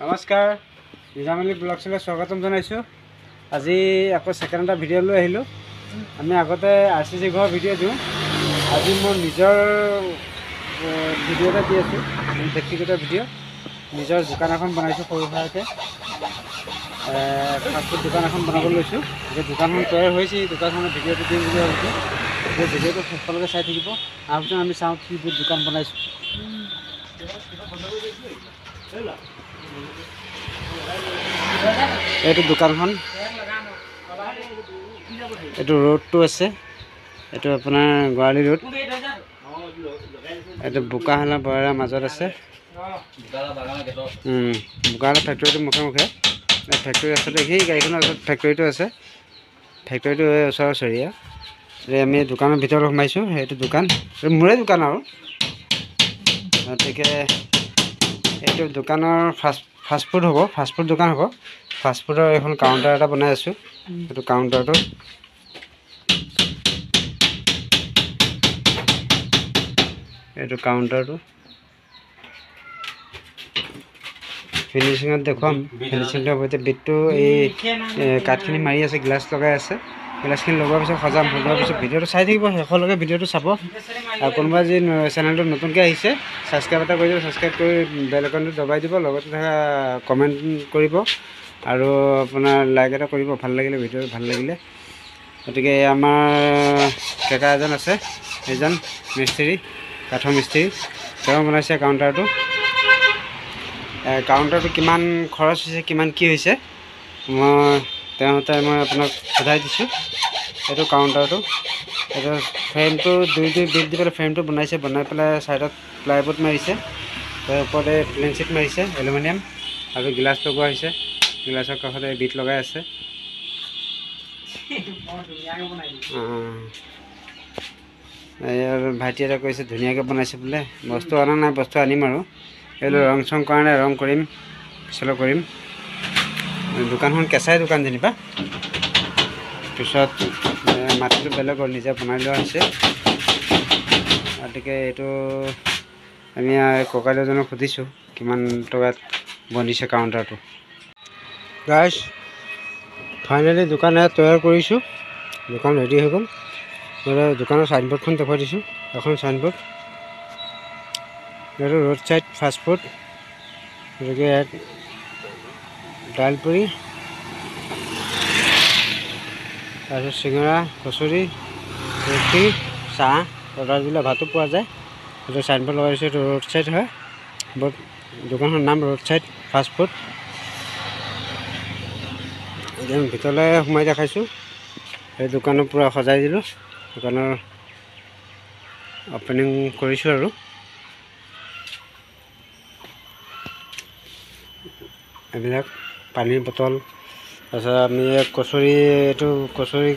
নমস্কাৰ, নিজাম আলী ব্লগছলৈ স্বাগতম জনাইছোঁ। আজি আকৌ ছেকেণ্ড এটা ভিডিঅ' লৈ আহিলোঁ। আমি আগতে আৰ চি চি ঘৰৰ ভিডিঅ' দিওঁ, আজি মোৰ নিজৰ ভিডিঅ' এটা দি আছোঁ, ব্যক্তিগত ভিডিঅ'। নিজৰ দোকান এখন বনাইছোঁ সৰু সুৰাকৈ, ফাষ্টফুড দোকান এখন বনাব লৈছোঁ। এতিয়া দোকানখন তৈয়াৰ হৈছে, দোকানখনৰ ভিডিঅ'টো দিম বুলি ভাবিছোঁ। সেই ভিডিঅ'টো শেষলৈকে চাই থাকিব। তাৰপিছত আমি চাওঁ কি দোকান বনাইছোঁ। এইটো দোকানখন, এইটো ৰোডটো আছে, এইটো আপোনাৰ গোৱালি ৰোড, এইটো বোকাহালা বৰাৰ মাজত আছে। বোকাহালা ফেক্টৰীটোৰ মুখে মুখে ফেক্টৰী আছে, সেই গাড়ীখনৰ ওচৰত ফেক্টৰীটো আছে, ফেক্টৰীটো ওচৰা ওচৰিয়া। আমি দোকানৰ ভিতৰত সোমাইছোঁ, সেইটো দোকান মোৰে দোকান আৰু। গতিকে এইটো দোকানৰ ফাষ্টফুড হ'ব, ফাষ্টফুড দোকান হ'ব। ফাষ্টফুডৰ এখন কাউণ্টাৰ এটা বনাই আছোঁ। এইটো কাউণ্টাৰটো ফিনিচিঙত দেখুৱাম। ফিনিচিংটো হ'ব এতিয়া। বিটটো এই কাঠখিনি মাৰি আছে, গ্লাছ লগাই আছে। গ্লাছখিনি লগোৱাৰ পিছত সজাম, সজোৱাৰ পিছত ভিডিঅ'টো চাই থাকিব, শেষলৈকে ভিডিঅ'টো চাব। আৰু কোনোবা যি চেনেলটো নতুনকৈ আহিছে, ছাবস্ক্ৰাইব এটা কৰি দিব, ছাবস্ক্ৰাইব কৰি বেল আইকনটো দবাই দিব, লগতে থকা কমেণ্ট কৰিব আৰু আপোনাৰ লাইক এটা কৰিব, ভাল লাগিলে ভিডিঅ'টো ভাল লাগিলে। গতিকে আমাৰ কেকা এজন আছে, এইজন মিস্ত্ৰী, কাঠৰ মিস্ত্ৰী, তেওঁ বনাইছে কাউণ্টাৰটো। কাউণ্টাৰটো কিমান খৰচ হৈছে, কিমান কি হৈছে, মই তেওঁতে মই আপোনাক সোধাই দিছোঁ। এইটো কাউণ্টাৰটো, এইটো ফ্ৰেমটো দুই দুই বিট দি পেলাই ফ্ৰেমটো বনাইছে, বনাই পেলাই ছাইডত প্লাইবোৰ্ড মাৰিছে, তাৰ ওপৰতে প্লেন চিট মাৰিছে এলুমিনিয়াম, আৰু গিলাচ লগোৱা হৈছে, গিলাচৰ কাষতে বিট লগাই আছে। আৰু ভাইটি এটা কৈছে ধুনীয়াকৈ বনাইছে বোলে। বস্তু অনা নাই, বস্তু আনিম আৰু। এইটো ৰং চং কৰা নাই, ৰং কৰিম, পিছলৈ কৰিম। দোকানখন কেঁচাই দোকান যেনিবা, পিছত মাটিটো বেলেগৰ নিজে বনাই লোৱা হৈছে। গতিকে এইটো আমি ককাইদেউজনক সুধিছোঁ কিমান টকাত বনিছে কাউণ্টাৰটো। গাইজ, ফাইনেলি দোকান এয়া তৈয়াৰ কৰিছোঁ, দোকান ৰেডি হৈ গ'ল। দোকানৰ চাইনবোৰ্ডখন দেখুৱাই দিছোঁ, এখন চাইনবোৰ্ড, এইটো ৰোড চাইড ফাষ্টফুড। গতিকে ইয়াত দাইল পুৰি, তাৰপিছত চিঙৰা, কচুৰি, ৰুটি, চাহ অৰ্ডাৰ দিলে ভাতো পোৱা যায়। এইটো চাইনবোৰ্ড লগাই দিছোঁ, এইটো ৰোড চাইড হয়। দোকানখনৰ নাম ৰোড চাইড ফাষ্টফুড। এতিয়া আমি ভিতৰলৈ সোমাই দেখাইছোঁ। এই দোকানো পূৰা সজাই দিলোঁ, দোকানৰ অ'পেনিং কৰিছোঁ। আৰু এইবিলাক পানীৰ বটল, তাৰপিছত আমি কচুৰি, এইটো কচুৰি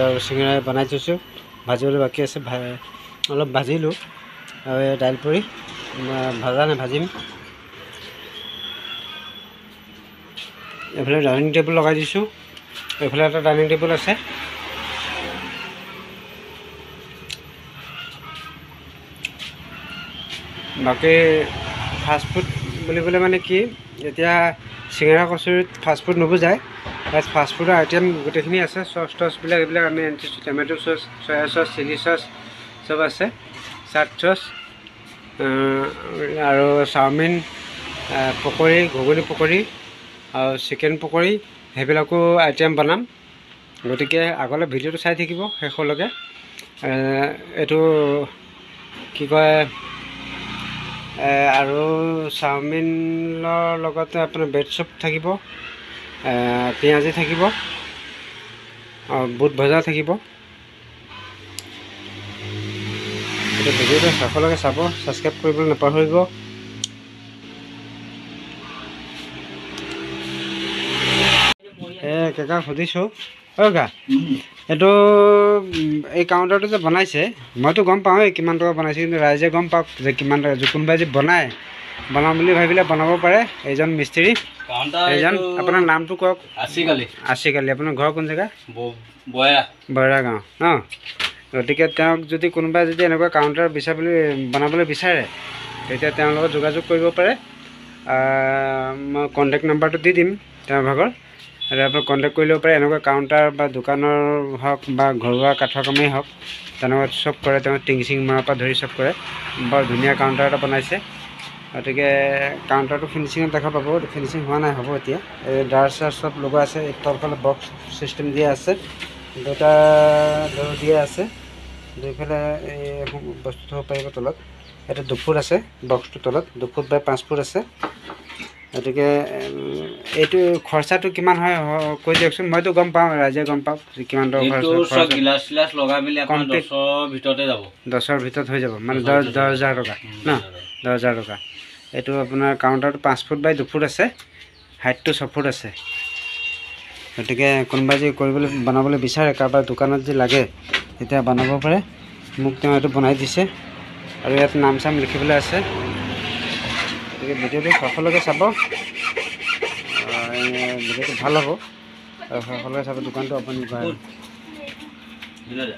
আৰু চিঙৰা বনাই থৈছোঁ, ভাজিবলৈ বাকী আছে, অলপ ভাজিলোঁ। আৰু এই দাইল পুৰি ভাজা নাই, ভাজিম। এইফালে ডাইনিং টেবুল লগাই দিছোঁ, এইফালে এটা ডাইনিং টেবুল আছে। বাকী ফাষ্টফুড বুলিবলৈ মানে কি, এতিয়া চিঙৰা কচুৰিত ফাষ্টফুড নুবুজায়, ইয়াত ফাষ্টফুডৰ আইটেম গোটেইখিনি আছে। চচ টচবিলাক এইবিলাক আমি আনি থৈছোঁ, tomato sauce, soya sauce, chilli sauce চব আছে, চাট চচ আৰু চাওমিন, পকৰি, ঘুগুনি পকৰি আৰু চিকেন পকৰি, সেইবিলাকো আইটেম বনাম। গতিকে আগলৈ ভিডিঅ'টো চাই থাকিব শেষলৈকে। এইটো কি কয়, আৰু চাওমিনৰ লগতে আপোনাৰ ব্ৰেড চুপ থাকিব, পিঁয়াজি থাকিব, বুট ভজা থাকিব। এইটো ভিডিঅ'টো শেষলৈকে চাব, ছাবস্ক্ৰাইব কৰিবলৈ নাপাহৰিব। এই কাকাক সুধিছোঁ, অ' কা, এইটো এই কাউণ্টাৰটো যে বনাইছে, মইতো গম পাওঁৱেই কিমান টকা বনাইছে, কিন্তু ৰাইজে গম পাওক যে কিমান টকা। কোনোবাই যে বনায়, বনাম বুলি ভাবিলে বনাব পাৰে। এইজন মিস্ত্ৰী, এইজন, আপোনাৰ নামটো কওক। আছিক আলি। আছিক আলি। আপোনাৰ ঘৰ কোন জেগা? বয়ৰা। বয়ৰা গাঁও ন। গতিকে তেওঁক যদি কোনোবাই যদি এনেকুৱা কাউণ্টাৰ বিচাৰিবলৈ বনাবলৈ বিচাৰে, তেতিয়া তেওঁৰ লগত যোগাযোগ কৰিব পাৰে। মই কণ্টেক্ট নাম্বাৰটো দি দিম তেওঁৰ ভাগৰ, আৰু আপুনি কণ্টেক্ট কৰি ল'ব পাৰে। এনেকুৱা কাউণ্টাৰ বা দোকানৰ হওক বা ঘৰুৱা কাঠৰ কামেই হওক, তেনেকুৱা চব কৰে তেওঁ। টিং চিং মৰাৰ পৰা ধৰি চব কৰে। বৰ ধুনীয়া কাউণ্টাৰ এটা বনাইছে। গতিকে কাউণ্টাৰটো ফিনিচিঙত দেখা পাব, ফিনিচিং হোৱা নাই, হ'ব এতিয়া। এই ডাৰ চাৰ চব লগোৱা আছে। এই তলফালে বক্স চিষ্টেম দিয়া আছে, দুটা দৰ দিয়া আছে, দুইফালে এই বস্তু থ'ব পাৰিব তলত। এইটো 2 ফুট আছে বক্সটোৰ তলত, 2 ফুট বাই 5 ফুট আছে। গতিকে এইটো খৰচাটো কিমান হয় কৈ দিয়কচোন। মইতো গম পাওঁ, ৰাইজে গম পাওক কিমান টকা খৰচ এইটো হয়। চব খৰচ গিলাচ চিলাচ লগাই মেলি আপোনাৰ Complete। 10ৰ ভিতৰতে যাব। 10ৰ ভিতৰত হৈ যাব, মানে 10,000 টকা ন? 10,000 টকা। এইটো আপোনাৰ কাউণ্টাৰটো 5 ফুট বাই 2 ফুট আছে, হাইটটো 6 ফুট আছে। গতিকে কোনোবাই যদি কৰিবলৈ বনাবলৈ বিচাৰে, কাৰোবাৰ দোকানত যদি লাগে, তেতিয়া বনাব পাৰে। মোক তেওঁ এইটো বনাই দিছে আৰু ইয়াত নাম চাম লিখিবলৈ আছে। গতিকে ভিডিঅ'টো শেষলৈকে চাব, ভিডিঅ'টো ভাল হ'ব আৰু শেষলৈকে চাব। দোকানটো আপুনি বিনোদ।